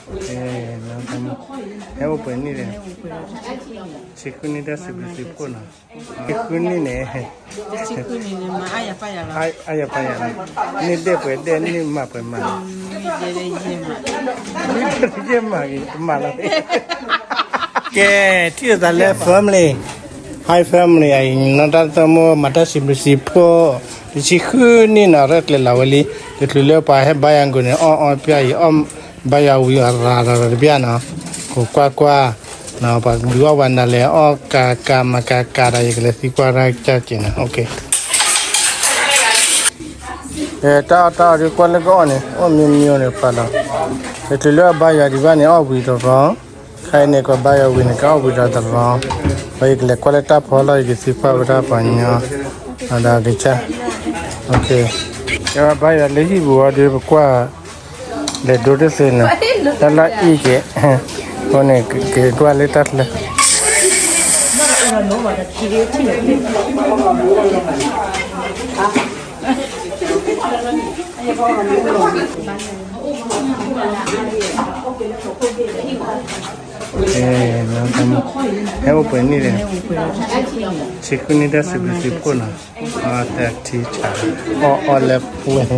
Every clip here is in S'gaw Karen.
အဲ, ဟဲအိၣ်ပှဲၤနံၣ်လဲၣ်, ဆံဃုနံၣ်တၢ်စံးဘျုးစံးဖှိၣ်နီၤ, ဆံဃုနံၣ်န့ၣ်, အါယၤပာ်ယၤလီၤ, နံၣ်ဒဲၣ်ပှဲၤဒဲၣ် နံၣ်မးပှဲၤမး, ယဲၢ်မးဂ့ၤ တမၤလီၤ, ကဲ, ထံၣ်လိာ်သးလၢ family, hi family အံၤ နီၢ်တၢ်သၢမိၢ် မၤတၢ်စံးဘျုးစံးဖှိၣ်, တဆံဃုနံၣ်နီၤ ရဲၣ်ကျဲၤလီၤဝဲလံ, တချုးလၢပှၤဟဲဘါယွၤကွံာ်န့ၣ် အီၣ်အီပျၢ်အံၤ အီၣ်ဘါယွၤဝံၤအရၤဒီးတဘျၣ်နီၤ, ကိးကွၢ်ကွၢ်, ပှၤဒုးအီၣ်ဝဲဒၣ်လဲၣ် အီၣ်ကးကးမၤကးကးဒီး ယကလဲၤသံကွၢ်တၢ်ကၢ်က့ၤနီၤ, တၢ်အီၣ်တၢ်အီဒ်ကွၢ်လၢကအီၣ်န့ၣ် အိၣ်မံမံအီၤန့ၣ်ပာ်လီၤ, တချုးလၢအဘါယွၤဒံးဘၣ်န့ၣ် အီၣ်ဝံၤတရီ, ခဲအံၤန့ၣ် ကဘါယွၤဝံၤန့ၣ် ကအီၣ်ဝံၤဒီးတရီ, ပှၤယကလဲၤကွၢ်လၢတၢ်ဖီလီၤ ယကသံကွၢ်ဝဲဒၣ်ပှၤညီ, ဒီးကစၢ်, ကဘါယွၤလၢဟံၣ်ပူၤအီၤဒီး ပကွၢ် လဲၤဒိတသ့န့ၣ်, တၢ်လၢအံၤက့ၤ, အဃိန့ၣ် က့ၤကွၢ်လၢတၢ်ချၢ ဟဲအိၣ်ပှဲၤနံၣ်လဲၣ်, ဆံဃုနံၣ်တၢ်စံးဘျုးစံးဖှိၣ်နီၤ, အီၣ်တၢ်ထံဆး, အီၣ်အီၣ်လၢပှဲၤ,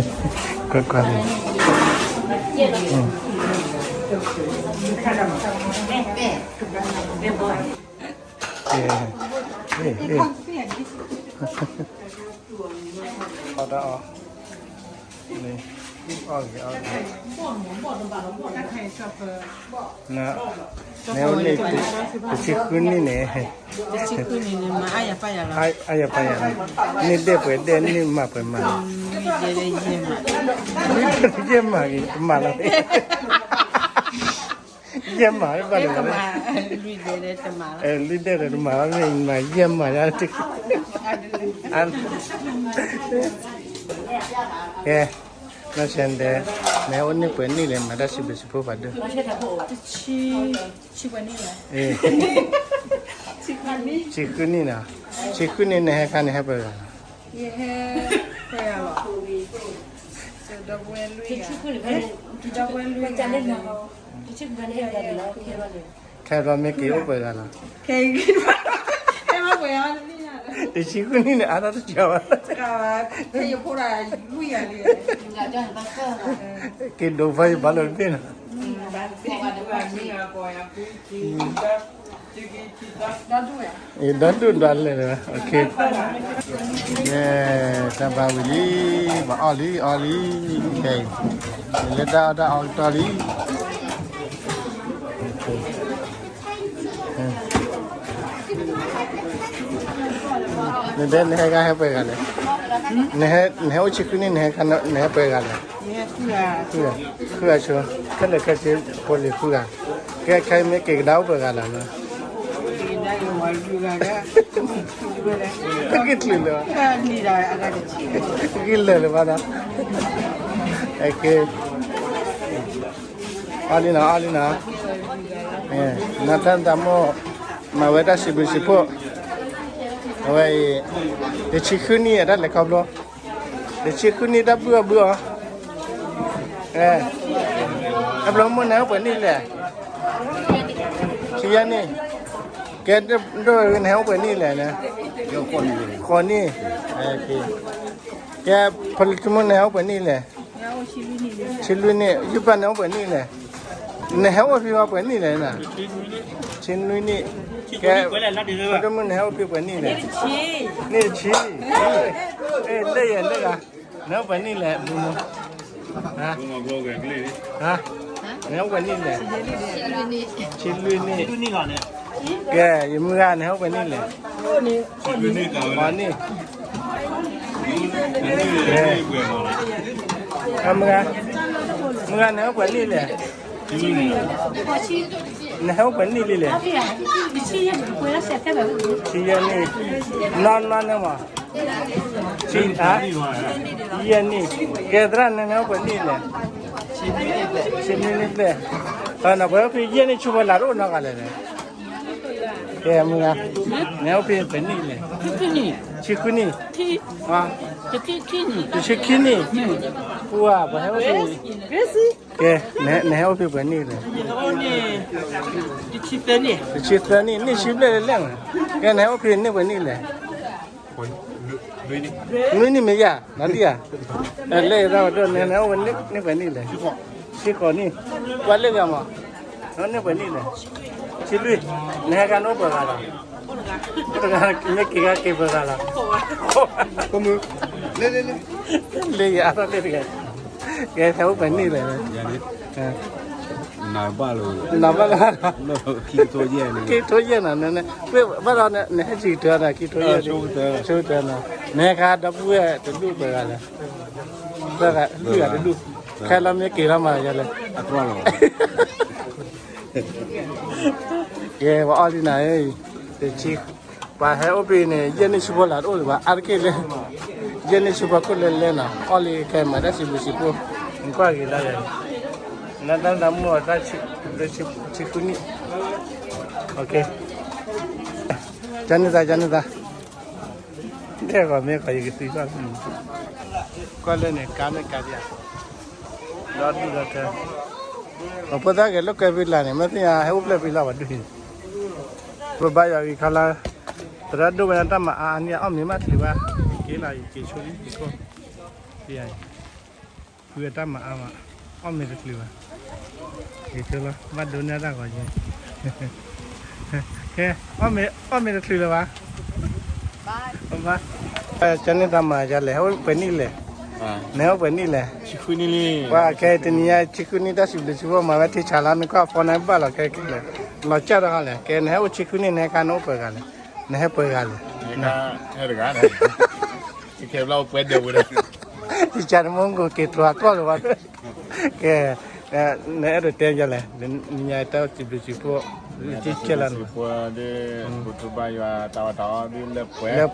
ကွၢ်ကွၢ်လံ, အီၣ်တၢ်အီၣ်, အီၣ်ဂ့ၤအီၣ်ဂ့ၤ, နအိၣ်န့ၣ် တဆံဃုနံၣ်န့ၣ်, အါယၤပာ်ယၤလီၤ, နံၣ်ဒဲၣ်ပှဲၤဒဲၣ် နံၣ်မးပှဲၤမး, ယဲၢ်မးဂ့ၤ တမၤလီၤ, ယဲၢ်မးဘၣ်လီၤ, လွံၢ်ဒဲၣ်ဒီးတမၤလီၤ, မ့ၢ်မၤယဲၢ်မးယါ, ကဲ, နီၢ်ဆဲဒဲး, နဟဲအိၣ်န့ၢ်ပှဲၤနံၣ်လဲၣ် မၤတၢ်စံးဘျုးစံးဖှိၣ်ပှၤဒိၣ်, ဆံဃုနံၣ်နီၤ, ဆံဃုနံၣ်န့ၣ် ဟဲခါန့ၣ် ဟဲပှဲၤဂၤလီၤ, ယဟဲပှဲၤဂၤလီၤ, ဒီပုၢ်ဝဲၢ်လွံၢ်ဂၤ, ဒီပုၢ်ဝဲၢ်လွံၢ်ဂၤ, ခဲဘျီမ့ၢ်က့ၤအိၣ်ပှဲၤဂၤလီၤ, ခဲဘျီ, တဆံဃုနံၣ်န့ၣ် အါတၢ်တစှၤဘၣ်, က့ၤဒိးဖဲယဘၣ်လီၤတဘ့ၣ်နီၤ, ဒီဒူၣ်ဒီးလဲၣ်, တၢ်ဘါဝံၤလံ, ဘၣ်အီၣ်လံအီလံ, ခဲအံၤ, လၢတၢ်အီၣ်တၢ်အီကတီၢ်လံ, နတဲနဟဲဂၤဟဲပှဲၤဂၤလဲၣ်, နဟဲအိၣ်ဆံဃုနံၣ် နဟဲပှဲၤဂၤလဲၣ်, ဃုဂၤဆိ, ခဲလၢာ်ခဲဆ့ဖိလံၤဃုဂၤ, ကဲခဲအံၤမ့ၢ်က့ၤကဒါအိၣ်ပှဲၤဂၤလဲၣ်နီၤ, တက့ၢ်ချုးလၢၤဘၣ်, တက့ၢ်လၢာ်လၢၤဘၣ်နီၤ, အီၣ်လံနီၤ အီၣ်လံနီၤ, နတၢ်တၢ်မိၢ် မၤဝဲတၢ်စံးဘျုးစံးဖှိၣ်, အဝဲအံၤ, တဆံဃုနံၣ်အတၢ်လဲၤခီဖျိ, တဆံဃုနံၣ်တၢ်ဘုၣ်အီၤဘုၣ်အီၤ, တဘျီမိၢ်နဟဲအိၣ်ပှဲၤနံၣ်လဲၣ်, ဆံယဲၢ်နံၣ်, ကဲ, ဒိၣ်နဟဲအိၣ်ပှဲၤနံၣ်လဲၣ်, ဃိးနံၣ်, ကဲ, ဖိလံၤတမုၣ်နဟဲအိၣ်ပှဲၤနံၣ်လဲၣ်, ဆံလွံၢ်နံၣ်, ယုၢ်ပၢ်နဟဲအိၣ်ပှဲၤနံၣ်လဲၣ်, နဟဲအိၣ်ဖဲပှဲၤနံၣ်လဲၣ်, ဆံနွံနံၣ်, ကဲ, ဖိတမုၣ်နဟဲအိၣ်ဖဲပှဲၤနံၣ်လဲၣ်, နံၣ်တဆံ, လၢယဲၢ်လၢဂၤ, နဟဲအိၣ်ပှဲၤနံၣ်လဲၣ်, နဟဲအိၣ်ပှဲၤနံၣ်လဲၣ်, ဆံလွံၢ်နံၣ်, ကဲ, ယမုၢ်ဂၤ နဟဲအိၣ်ပှဲၤနံၣ်လဲၣ်, ဃိးနံၣ်, မုၢ်ဂၤ, မုၢ်ဂၤ နဟဲအိၣ်ပှဲၤနံၣ်လဲၣ်, နဟဲအိၣ်ပှဲၤနံၣ်လံလဲၣ်, ဆံယဲၢ်နံၣ်, နီၢ်နီၢ်န့ၣ်မး, ဆံ, ယဲၢ်နံၣ်, ကဲသရၣ်န့ၣ် နဟဲအိၣ်ပှဲၤနံၣ်လဲၣ်, ဆံနွံနံၣ်ဖျဲၣ်, နပှဲၤအိၣ်ဖဲယဲၢ်နံၣ်ဆူဝဲလၢတအိၣ်နီတဂၤလဲၣ်န့ၣ်, ကဲမုၢ်ဂၤ, နဟဲအိၣ်ဖဲပှဲၤနံၣ်လဲၣ်, ဆံဃုနံၣ်, အ တဆံခံနံၣ်, ပှၤ ပှၤဟဲအိၣ်ဖဲ, ကဲ, နဟဲအိၣ်ဖဲပှဲၤနံၣ်လဲၣ်, တဆံသၢနံၣ်, နံၣ်ဆံဘျဲၣ်လဲၣ်လဲၣ်, ကဲ နဟဲအိၣ်ဖဲန့ၢ်ပှဲၤနံၣ်လဲၣ်, နွံနံၣ်မ့ၢ်ယၤ, နဒံၣ်ဧါ, လဲၣ်သးဝဲဒိၣ် နဟဲအိၣ်ဖဲန့ၢ်ပှဲၤနံၣ်လဲၣ်, ဆံဃိးနံၣ်, ပှၤလၢဂၤမး, နန့ၢ်ပှဲၤနံၣ်လဲၣ်, ဆံလွံၢ်, နဟဲခါနအိၣ်ပှဲၤဂၤလီၤ, မ့ၢ်က့ၤခါက့ၤပှဲၤဂၤလီၤ, လၢယၤထီၣ်လၢတဂၤ, ကဲ ဟဲအိၣ်ပှဲၤနံၣ်လဲၣ်, နဘၣ်လီၤ, ခံကထိယဲၢ်န့ၣ်, ဘၣ်ဒီးနဟဲစံးကတၢၢ်ဒီး ခံကထိယဲၢ်, ဆိကတၢၢ်, နဟဲခါဒီပုၢ်ဝဲၢ်တဒူၣ်ပှဲၤဂၤလဲၣ်, လွံၢ်ဂၤတဒူၣ်, ခဲလၢာ်မ့ၢ်က့ၤထီၣ်မးယလဲၣ်, ကဲ ပှၤအီၣ်လံနၤ, တဆံ, ပှၤဟဲအိၣ်ဖဲန့ၣ် ယဲၢ်နံၣ်ဆံဖိလၢတအိၣ်လၢၤဘၣ် အါတက့ၢ်လၢ ယဲၢ်နံၣ်ဆံဖိခိၣ်လဲၤလဲၤနီၤ အီၣ်လံခဲမၤတၢ်စံးဘျုးစံးဖှိၣ်, နကွၢ်ဂ့ၤလၢ, နတၢ်မူအတၢ်, ဆံဃုနံၣ်, ကန့ၢ်သး ကန့ၢ်သး, ဒဲကီးမ့ၢ်ကီး ယကသံကွၢ်လၢန့ၣ်, ကွၢ်လၢန့ၣ် ကါမ့ၢ်ကါဒံးဧါ, ဒီဒူၣ်ဒီထၢ, အဖိသၣ်ဂဲၤလိာ်ကွဲဖဲလၢ်န့ၣ် မ့ၢ်သ့ၣ်ညါ ဟဲအိၣ်ဖျဲၣ်ဖဲလၢ်ဘၣ်ဒုး, ပဘါယွၤဂ့ၤခီလၢ, သရၣ်ဒိၣ်ဝဲဒၣ်တၢ်မၤအါအါန့ၣ် အီၣ်မ့ၤမးတချုးဘၣ်, ယက့ၤလီၤ ယက့ၤဆိလံ ယခိၣ်, ဖုအတၢ်မၤအါမး, အီၣ်မ့ၤတချုးဘၣ်, က့ၤဆိလီၤ ဘၣ်ဒိးန့ၢ်တၢ်ဂီၤယဲ, ကဲ, အီၣ်မ့ၤတချုးလၢၤဘၣ်, ကန့ၢ်သးမၤယလဲၣ် ဟဲအိၣ်ပှဲၤနံၣ်လဲၣ်, နဟဲအိၣ်ပှဲၤနံၣ်လဲၣ်, ပှၤခဲတနံၤညါ ဆံဃုနံၣ်တၢ်စံးဘျုးစံးဖှိၣ်မၤဝဲထံဆးလီၤ နကွၢ်ဖီနၤဘၣ်လီၤခဲခဲလၢာ်, လီၤကၢ်တခီလဲၣ်, ကဲ နဟဲအိၣ်ဆံဃုနံၣ် နဟဲခါနအိၣ်ပှဲၤဂၤလဲၣ်, နဟဲပှဲၤဂၤလဲၣ်, ယကဲနမူကက့ၤတြီကျီၢ်လၢၤဘၣ်, ကဲ, နအဲၣ်ဒိးတဲယလဲၣ်, နညါတၢ်စံးဘျုးစံးဖှိၣ်, လၢ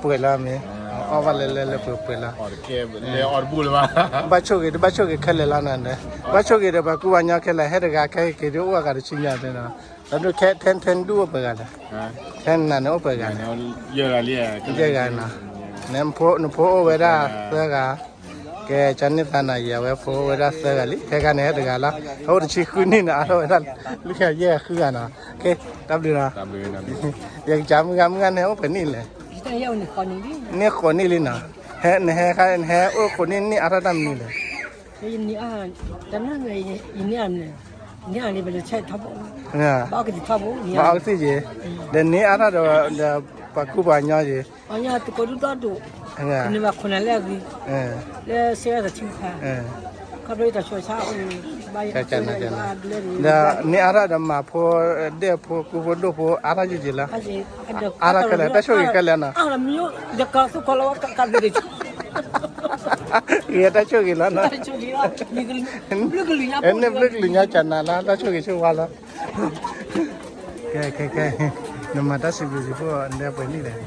ပှဲၤလီၤမ့ၢ်, အီၣ်ဘၣ်လဲၤလဲၤလၢပှဲၤပှဲၤလီၤ, ဘၣ်ဆိၣ်ဂ့ၤ တဘၣ်ဆိၣ်ဂ့ၤခဲလၢာ်လီၤနၤ, ဘၣ်ဆိၣ်ဂ့ၤဒီးပှၤကူပှၤညီခဲလၢာ် ဟဲတဂၤခဲအံၤက့ၤဒ်အိၣ်အဂၤတဆံညါသ့နီၤ, ဒီးဒုးခဲထဲထဲဒူၣ်အိၣ်ပှဲၤဂၤလဲၣ်, ထဲနၤန့ၣ်အိၣ်ပှဲၤဂၤလဲၣ်, ယဲၢ်ဂၤ, နဖိအိၣ်ဝဲဒၣ်သၢဂၤ, ကဲ ကန့ၢ်သးနၤယၤဝဲဖိအိၣ်ဝဲဒၣ်သၢဂၤလံ ခဲခါန့ၣ်ဟဲတဂၤလီၤ, အိၣ်တဆံဃုနံၣ်န့ၣ် အါထီၣ်ဝဲဒၣ်, လၢယဲၢ်ဂၤဃုဂၤနီၤ, ကဲ, တၢ်ဘျုးနီၤ, ယကစးမုၢ်ဂၤမုၢ်ဂၤန့ၣ်အိၣ်ပှဲၤနံၣ်လဲၣ်, န့ၢ်ဃိးနံၣ်လံနီၤ, နဟဲခါ နဟဲအိၣ်ဃိးနံၣ် နံၣ်အါထီၣ်တၢ်မနုၤလဲၣ်, နံၣ်အါထီၣ်ဒီး, ဘၣ်အီကသံၣ်က့ၤ, ဒီးနံၣ်အါထီၣ်ဒီး, ဒီးပှၤကူပှၤညီက့ၤ, လၢနံၣ်အါထီၣ်ဒီးမၤဖိ, ဒဲဖိကူဖိဒိၣ်ဖိအါထီၣ်ယက့ၤလီၤ, အါထီၣ်ခဲလၢာ် တၢ်ဆိၣ်ဂ့ၤခဲလၢာ်နီၤ, အါထီၣ်, ဂ့ၤတၢ်ဆိၣ်ဂ့ၤလီၤနီၤ, နဘျုးကလုာ်ညါကနၤလၢတၢ်ဆိၣ်ဂ့ၤဆိၣ်ဝါလီၤ, ခဲခဲခဲ, နမၤတၢ်စံးဘျုးစံးဖှိၣ် နဒဲပှဲၤနံၣ်လဲၣ်,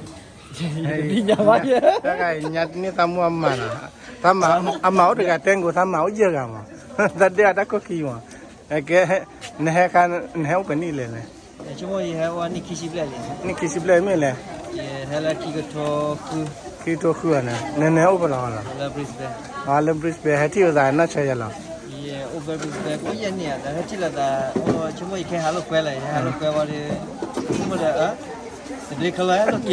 တဂၤညါ တန့ၢ်သးမူအမၤနီၤ, သးမၤ, အမၤအိၣ်တဂၤတဲကိး သးမၤအိၣ်ယဲၢ်ဂၤမး, သးဒဲအတၢ်ခိၣ်ခံမး, ကဲ, နဟဲခါ, နဟဲအိၣ်ပှဲၤနံၣ်လဲၣ်လဲၣ်, နံၣ်ခံဆံဘျဲၣ်မ့ၢ်လဲၣ်, ခံကထိဃုန့ၣ်, နဟဲအိၣ်ဖဲလဲၣ်လီၤ, လၢ Brisbane ဟဲထံၣ်လိာ်သးနီၢ်ဆၢယၤလီၤ, ဟဲထံၣ်လိာ်သး, ဆိကမိၣ်ယကဟဲလိာ်ကွဲလီၤ, ယဟဲလိာ်ကွဲဝံၤဒီး, ဆိကမိၣ်ဒီး, တဘျီခီလီၤဟဲလိာ်က့ၤ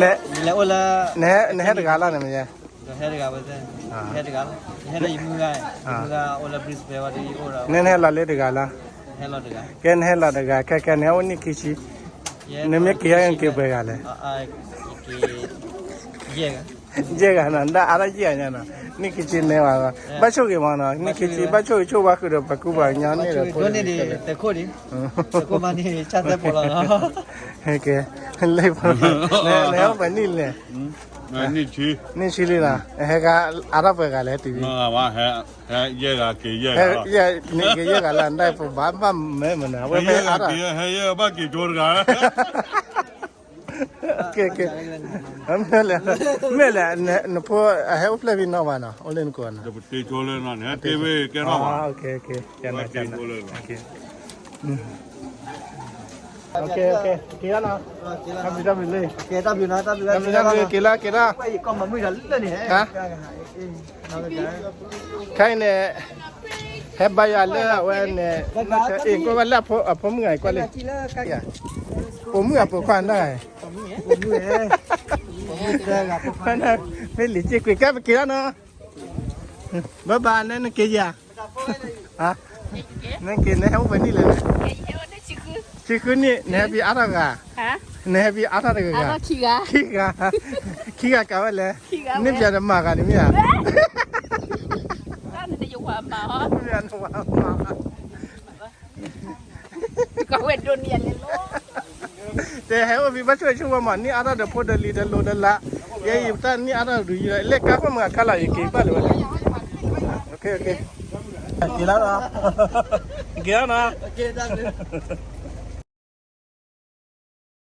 လီၤ, နဟဲတဂၤလီၤန့ၣ်မ့ၢ်, ဟဲတဂၤ, ဟဲဒီးယမုၢ်ဂၤ, ယမုၢ်ဂၤအိၣ်လၢ Brisbane ဝံၤဒီး, နဟဲလီၤလၢတဂၤလီၤ, ကဲ နဟဲလီၤတဂၤ ခဲခဲနဟဲအိၣ်နံၣ်ခံဆံ, နမ့ၢ်က့ၤယၤက့ၤပှဲၤဂၤလဲၣ်, ယဲၢ်ဂၤနီၤ, နဒၣ်အါထီၣ်ယဲၢ်ဂၤညါနီၤ, နံၣ်ခံဆံနဲဝဲ, ဘၣ်ဆိၣ်ဂ့ၤမးနီၤ, နံၣ်ခံဆံ ဘၣ်ဆိၣ်ဂ့ၤဆိၣ်ဝါဃုာ်ဒီးပှၤကူပှၤကညီန့ၣ်ဒီး, ကဲ, နဟဲအိၣ်ပှဲၤနံၣ်လဲၣ်, နံၣ်ဆံလံနီၤ, ဟဲခါအါထီၣ်ပှဲၤဂၤလဲၣ်, တဂၤ, ဟဲယဲၢ်ဂၤက့ၤယဲၢ်ဂၤလီၤ, နက့ၤယဲၢ်ဂၤလီၤ နဒၣ်ပဘၣ်ဘၣ်မၢမနုၤ, ဝဲဖဲအါထီၣ်, ဟဲယဲၢ်ဂၤဘၣ်က့ၤကၠိတဂၤ ကဲ, ကဲ, မ့ၢ်လဲၣ်, မ့ၢ်လဲၣ်, နဖိအဟဲအိၣ်ဖျဲၣ်ဖဲနီၢ်ဘၣ်နီၤ, အိၣ်လၢနကိးနီၤ, တ့ဆိလၢနီၤ, နဟဲတ့ဝဲကဲထီၣ်ဘၣ်, ကဲ, ကဲ, ကဲ, ကဲ, ကဲ, က့ၤလီၤနီၤ, တၢ်ဘျုးတၢ်ဘျုးလံ, တၢ်ဘျုးတၢ်ဘျုး, က့ၤလီၤက့ၤလီၤ, ဟါ, ခဲအံၤန့ၣ် ဟဲဘါယွၤလၢအဝဲန့ၣ်, အ့ၣ် ကွၢ်ဝဲလၢအဖိမုၣ်ဂၤအံၤကွၢ်လံ, ပိာ်မုၣ်ဂၤပိာ်ခွါန့ၣ်, မ့ၢ်လံာ်စ့ၢ်ကွံာ်ကဲပက့ၤလီၤနီၤ, ဘၣ်ဘၣ် နနက့ၤယၤ, နက့ၤ နဟဲအိၣ်ဖဲနံၣ်လဲၣ်, ဆံဃုနံၣ် နဟဲဖဲအါထီၣ်ဂၤ, နဟဲဖဲအါထီၣ်တဂၤဂၤ, ခံဂၤ, ခံဂၤကးဝဲလဲၣ်, န့ၣ်ပျဲနမၤဂၤန့ၣ်မ့ၢ်ဧါ, နဝၤမၤ, တဲဟဲအိၣ်ဖဲဘၣ်ဆိၣ်ဂ့ၤဆိၣ်ဝါမး နံၣ်အါထီၣ်ဒီးဖိဒီးလံၤဒီးလိၤဒီးလး, ယဲအံၤတၢ်နံၣ်အါထီၣ်ဒုးယံၤဒီး လဲၤကါဃိၣ်မၤခါလီၤ ယက့ၤဘၣ်လၢၤဝဲ, က့ၤလီၤနီၤ, က့ၤလီၤနီၤ,